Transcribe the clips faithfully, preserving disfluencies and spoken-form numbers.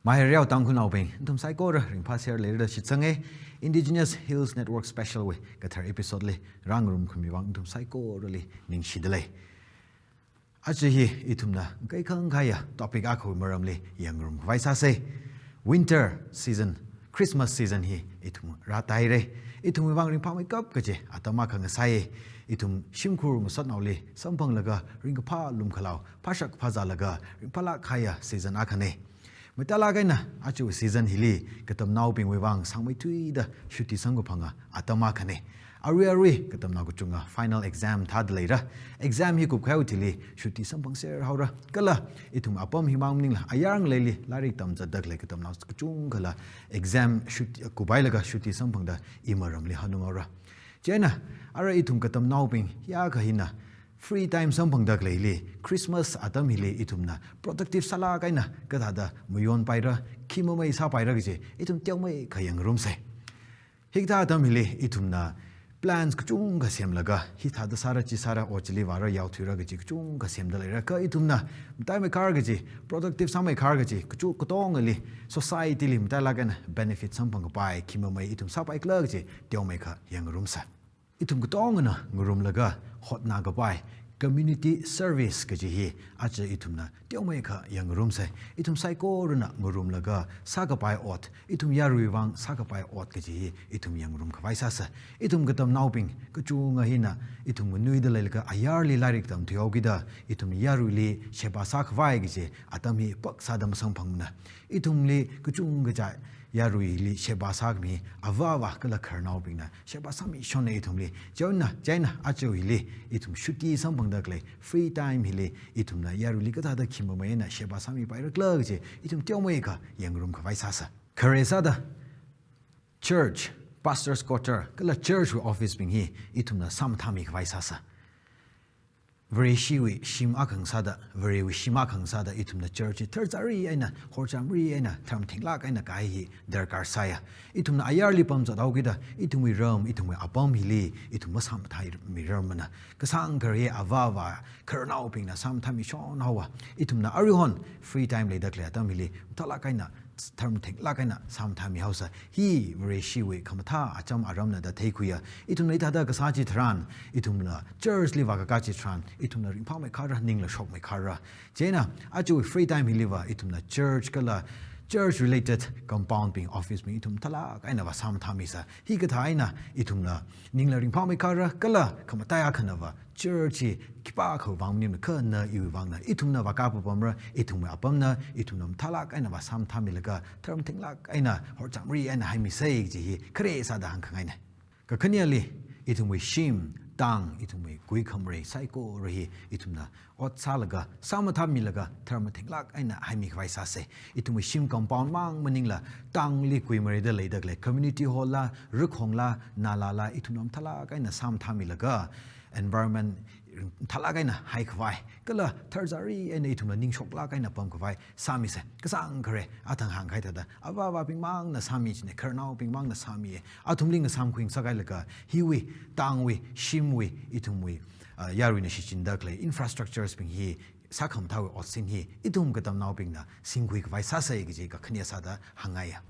Mahairao Tangkhulnaobing, nathum saikora ringphāser leira da shitsanga. Indigenous Hills Network Special wui kathar episode li rāngarumkhami vang nathum saikorali ningshida lei. Aja hi ithumna kaikhang kahaiya topic akhawui maramli yangngarum khavai sāsa. Winter season, Christmas season hi ithum rātaira. Ithumwui vang ringphāmeikap kaji atam akha ngasai. Ithum shimkhur masotnaoli samphanglaga ringkaphā lumkhalao phāshak phāzālaga ringphālāk kahaiya season akhana. Matailāk eina aja season hili katamnaobingwui vang sāngmeithuida shuti samkaphanga atam akhana. Arui arui katamnao kachunga final exam thāda leira. Exam hi kupkahaiwui thili shuti samphangser haora. Kala ithum apam himang maningla ayar ngaleili lairik tamzatda khalei katamnao kachungkhala exam shuti kuphailaga shuti samphangda imaramli hanung haora. Chieina, ara ithum katamnaobing hiyākha hina free time samphangda khaleili, Christmas atam hili ithumna productive sālāk eina kathāda mayonpaira, khi mamei sāpaira kaji ithum teomeikha yangngarumsa. Hikathā atam hili ithumna plans kachungkha semlaga, hithāda sāra chi sāra, ot chili vāra yaothuira kaji kachungkha semda leira. Kha ithumna mataimeikharā kaji, productive sāmeikharā kaji, kachu katongali, society li matailāk eina benefit samphang kapai khi mamei ithum sāpaikhala kaji teomeikha yangngarumsa. Ithum katongana ngarumlaga hotnā kapai community service kaji hi aja ithumna teomeikha yangngarumsa. Ithum saikorana ngarumlaga sākapai ot, ithum yaruiwui vang sākapai ot kaji hi ithum yangngarum khavai sāsa. Ithum katamnaobing kachunga hina ithum nganuida leilaga ayarli lairik tamthuihaokida ithum yaruili sheba sākhavai kaji atam hi pāksāda masamphangmana. Ithumli kachungkha chi yaruili sheba sākhami avāva kala khararnaobingna sheba sāmishonna ithumli. Chieina, chieina aja hili ithum shuti samphangda khalei free time hili ithumna yaruili kathāda khi mamei eina sheba sāmipairakhala kaji ithum teomeikha yangngarum khavai sāsa. Khare sāda church, pastor's quarter, kala church wui office bing hi ithumna sāmathāmi khavai sāsa. Vareshiwui shim akha ngasāda, Varewui shim akha ngasāda, ithumna church hi tharzari eina, horchamri eina, tharmatheinglāk eina kahai hi darkar sāya. Ithumna ayarli pamzathaokida, ithumwui ram, ithumwui apam hili, ithum masāmathāmirarmana. Kasāngkhare avāva, khararnaobingna sāmathāmishon haowa. Ithumna aruihon free time leida khalei atam hili, mathālāk eina, tharmatheinglāk eina sāmathāmi haosa. Hi Vareshiwui khamathā acham aramna da theikhuiya. Ithumna hithāda kasā chitharan, ithumna church li vākakā chitharan, ithumna ringphāmeikharā, ningla shokmeikharā. Chieina, aja free time hiliva, ithumna church kala church related compound bing, office bing, ithum mathālāk eina vāsāmathāmisa. Hikathā eina, ithumna ningla ringphāmeikharā, kala khamataiya akhanava, church hi khipākhawui vang maningmana, kha na iwui vangna, ithumna vākā papamra, ithumwui apamna, ithumna mathālāk eina vāsāmathāmilaga, tharmatheinglāk eina, horchamri eina haimisa kaji hi khare sāda hāngkhangaina. Kakhaneli, ithumwui shim, tang, ithumwui kuikhamarei saikora hi, ithumna ot sālaga, sāmathāmilaga, tharmatheinglāk eina haimi khavai sāsa. Ithumwui shim compound mang maningla, tangli kuimareida leida khalei, community hall la, rakhongla, nalala, ithumna mathālāk eina sāmathāmilaga, environment mathālāk eina haikhavai, kala tharzari eina ithumla ningshoklāk eina pamkhavai sāmisa. Kasāngkhare, athang hāngkahai thāda, avāvabing mangna sāmi china, khararnaobing mangna sāmi, athumli ngasāmkhui ngasakhailaka, hiwui, tangwui, shimwui, ithumwui, ah, yaruina shichinda khalei infrastructures bing hi, sākhamathāwui otsin hi, ithum katamnaobingna singkhui khavai sāsa kaji kakhane sāda hāngngaiya.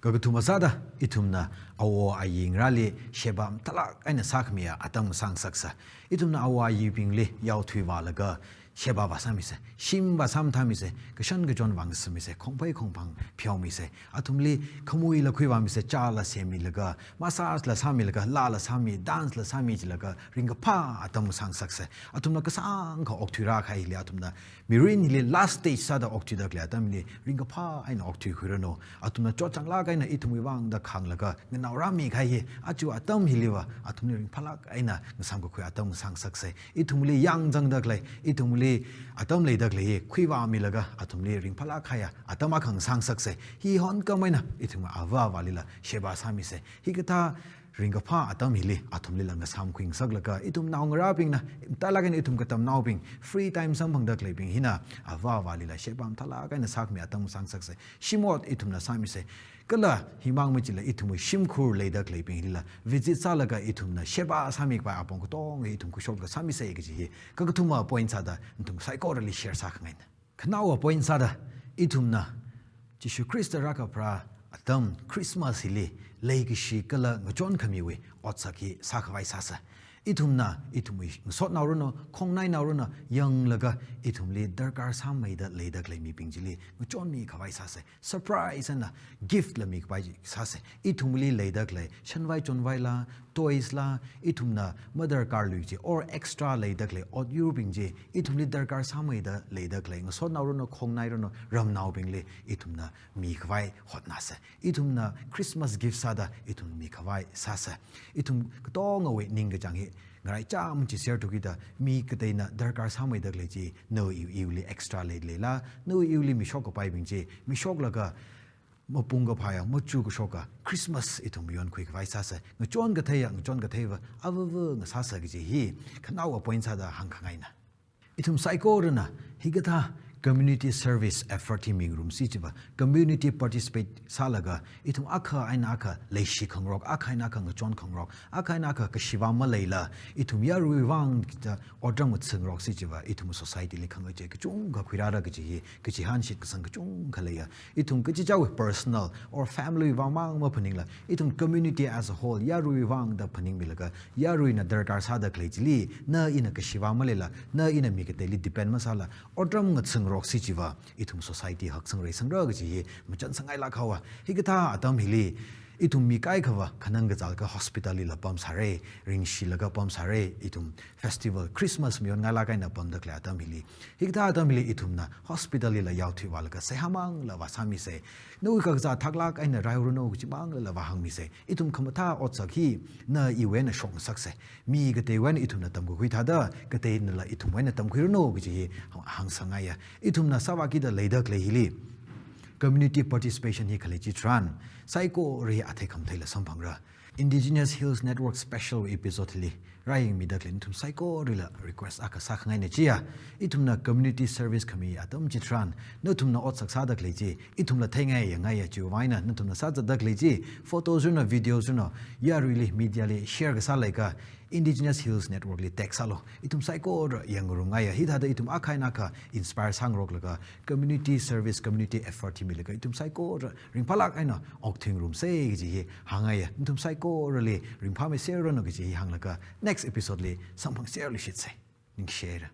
Kakathuma sāda, ithumna awo ayi ngarāli sheba mathālāk eina sākhamiya atam ngasāngasaksa. Ithumna awo ayibingli yaothuivālaga, sheba vāsāmisa, shim vāsāmathāmisa, kashan kachon vāngasammisa, khongphei khongphang pheomisa, athumli khamuila khuivāmisa, chāla semmilaga, massage la sāmilaga, laala sāmi, dance la sāmi jilaga, ringkaphā atam ngasāngasaksa. Athumna kasāngkha okthuirākahai hili, athumna mirin hili last stage sāda okthuida khalei atam hili, ringkaphā eina okthuikhuiranu. Athumna chotchanglāk eina ithumwui vangda khānglaga, nganaorāmikahai hi, aja atam hiliva, athumli ringphālāk eina ngasāmkakhui atam ngasāngasaksa. Ithumli yangzangda khalei, ithumli atam leida khalei hi, khuivāmilaga, athumli ringphālāk kahaiya atam akha ngasāngasaksa. Hi honkam eina, ithum avāvalila sheba sāmisa. Hikathā ringkaphā atam hili, athumlila ngasāmkhui ngasaklaga, ithum naongarābingna, mathālāk eina ithum katamnaobing, free time samphangda khaleibing hina, avāvalila sheba mathālāk eina sākhami atam ngasāngasaksa. Shim ot ithumna sāmisa. Kala himang machila ithumwui shimkhur leida khaleibing hilila visit sālaga ithumna sheba sāmikapai apong katonga ithum khuishokda sāmisa kaji hi kakathuma point sāda nathum saikorali share sākhangaina. Khanaowa point sāda ithumna Jishu Khrista rākapharā atam Christmas hili leikashi kala ngachonkhamiwui otsak hi sākhavai sāsa. Ithumna, ithumwui ngasotnao ranu, khongnainao ranu yanglaga ithumli darkar sāmeida leida khalei mibing chili ngachonmi khavai sāsa. Surprise eina gift la mikhavai sāsa. Ithumli leida khalei shanvai chonvai la, toys la, ithumna madarkar lui chi or extra leida khalei otyurbing chi, ithumli darkar sāmeida leida khalei ngasotnao ranu, khongnai ranu, ramnaobingli ithumna mikhavai hotnāsa. Ithumna Christmas gift sāda ithum mikhavai sāsa. Ithum katongawui ningkachāng hi ngaraicham chi share thuki da, mi kateina darkar sāmeida khalei chi nawui iwui iwuili extra lei leila, nawui iwuili mishok kapaibing chi mishoklaga mapung kaphāya, machu kashoka Christmas ithum mayonkhui khavai sāsa. Ngachon katheiya, ngachon katheiva avava ngasāsa kaji hi khanaowa point sāda hāngkhangaina. Ithum saikorana hikathā community service effort hi mingarumsi chiva, community participate sālaga, ithum akha eina akha leishi khangarok, akha eina akha ngachon khangarok, akha eina akha kashiva maleila, ithum yaruiwui vang da otram ngathangarok si chiva, ithum society li khangachei kachungkha khuirāra kaji hi, kachihān shitkasang kachungkha leiya. Ithum kachichāwui personal or family vang mang maphaningla, ithum community as a whole, yaruiwui vang da phaningmilaga, yaruina darkar sāda khalei chili, na ina kashiva maleila, na ina mi kateili depend masāla, otram ngathangarok si chiva, ithum society haksang reisangra kaji hi machān sangngailāk haowa. Hikathā atam hili, ithum mi kaikhava khanang kazālaga hospital lila pamsāra, ringshilaga pamsāra, ithum festival, Christmas mayonngailāk eina pamda khalei atam hili. Hikathā atam hili ithumna hospital lila yaothui vālaga seihā mangla vāsāmisa. Nawui kakazā thaklāk eina raihaoranu kaji manglala vāhāngmisa. Ithum khamathā otsak hi na iwui eina shokngasaksa. Mi kateiwui eina ithumna tamkakhui thāda, kateinala ithumwui eina tamkhuiranu kaji hi hāng-, hāngsangngaiya. Ithumna sāvākida leida khalei hili community participation hi khalei chitharan, saikora hi athei khamatheila samphangra. Indigenous Hills Network special episode hili rāyangmida khalei nathum saikorali request akha sākhangaina chiya, ithumna community service khami atam chitharan, nathumna otsak sāda khalei chi ithumla theingai yangngaiya, chiwui vang eina nathumna sāzatda khalei chi, photos ranu, videos ranu, yaruili, media li share kasā leiakha, Indigenous Hills Network li tag sālu. Ithum saikora yangngarumngaiya. Hithāda ithum akha eina akha inspire sāngaroklaga, community service, community effort hi milaga, ithum saikora ringphālāk eina okthuingarumsa kaji hi hāngngaiya. Nathum saikorali ringphāmeiseranu kaji hi hānglaga, next episode li samphangserluishitsa. Ningshira.